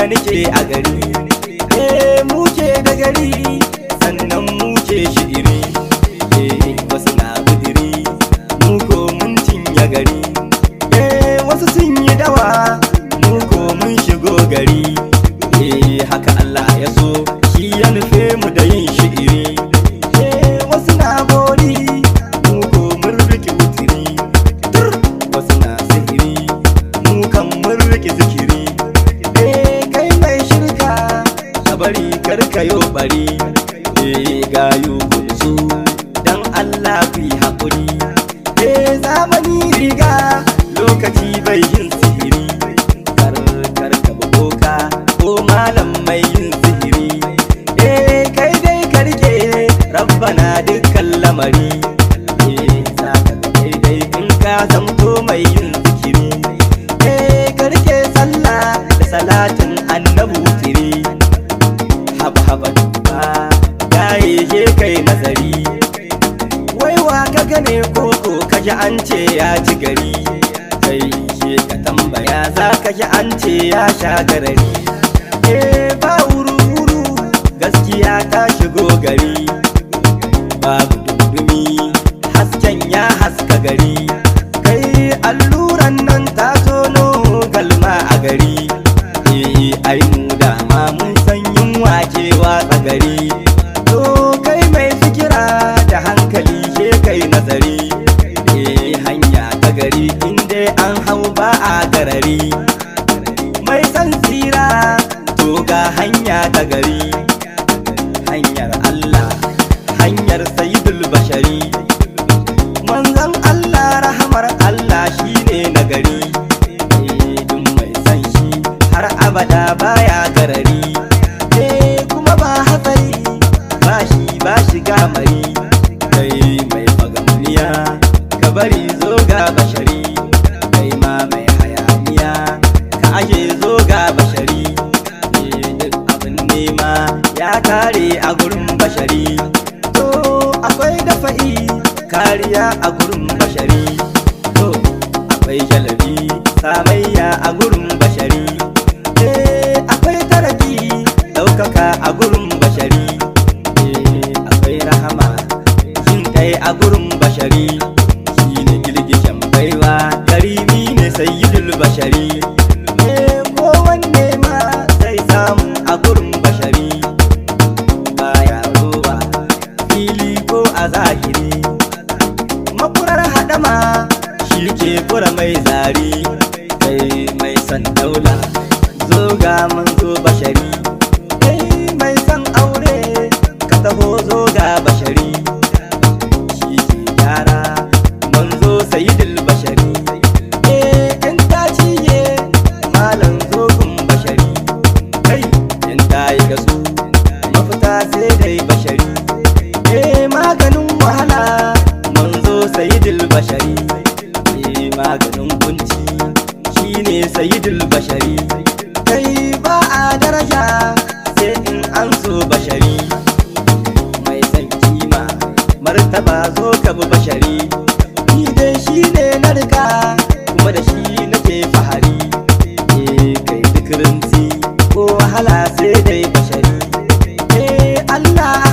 da nake a gari. Eh, muke da gari, sannan muke shi'iri. Eh, wasu na bidiri, mu ko mun cinye gari. Eh, wasu sun yi dawa, mu ko mun shigo gari. Eh, haka Allah ya so, shi ya nufe mu da yin shi'iri. Eh, wasu na bori, mu ko mun riƙe wutiri. Tur, wasu na sihiri, mu kan mun riƙe zikiri. Eh, kai mai shirka, ka bari karkayo bari. Eh, gayu kunzu, dan Allah ku yi haƙuri. Eh, zamani riga, lokaci bai yin sihiri. Kar kar ka bi boka ko malam mai yin sihiri. Eh, kai dai ka rike rabbana dukkan lamari. Eh, za ka ga daidai in ka zamto mai yin zikiri. Eh, ka rike sallah da salatin annabi wutiri. Haba haba duba, gaye je kai nazari. Wai wa ka gane koko ka ji an ce ya ci gari? Kai je ka tambaya, za ka ji an ce ya sha garari. Eh, ba wuru-wuru, gaskiya ta shigo gari. Babu dundumi, hasken ya haska gari. Kai, alluran nan ta tono galma a gari. Eh, ai mu dama mun san yunwa ke watsa gari. To kai mai fikira da hankali, ke kai nazari. Eh, hanya ta gari in dai an hau ba a garari. Mai san tsira, to ga hanya ta gari. Hanyar Allah, hanyar sayyidul bashari. Manzon Allah, rahamar Allah, shine nagari. Eh, duk mai san shi har abada baya garari. Eh, kuma ba hatsari, ba shi ba shiga mari. Kai mai fagamniya, ka bari, zo ga bashari. Kai ma mai hayaniya, ka aje, zo ga bashari. Eh, duk abin nema ya kare a gurin bashari. To akwai dafa'i, kariya a gurin bashari. To akwai jalabi, samayya a gurin bashari. Eh, akwai taraki, daukaka a gurin bashari. Eh, akwai rahama, jin kai a gurin bashari. Shine girgijen baiwa, karimi ne sayyidul bashari. Eh, kowanne ma zai samu a gurin bashari. Baya rowa fili ko a zahiri. Makurar haɗama, shi ke kura mai zari. Kai mai son daula, zo ga manzo bashari. Kai mai son aure, ka taho, zo ga bashari. Shi ke gyara, manzo sayyidul bashari. Eh, in ta ciye, malam, zo gun bashari. Kai, in ta yi gasu, mafita sai dai bashari. Eh, maganin wahala, manzo sayyidul bashari. Eh, maganin kunci shine sayyidul bashari. Kai, ba a daraja sai in an so bashari. Mai san kima, martaba, zo ka bi bashari. Ni dai shi ne na rika, kuma da shi nake fahari. Eh, kai duk rinsi ko wahala, sai dai bashari. Eh, Allah.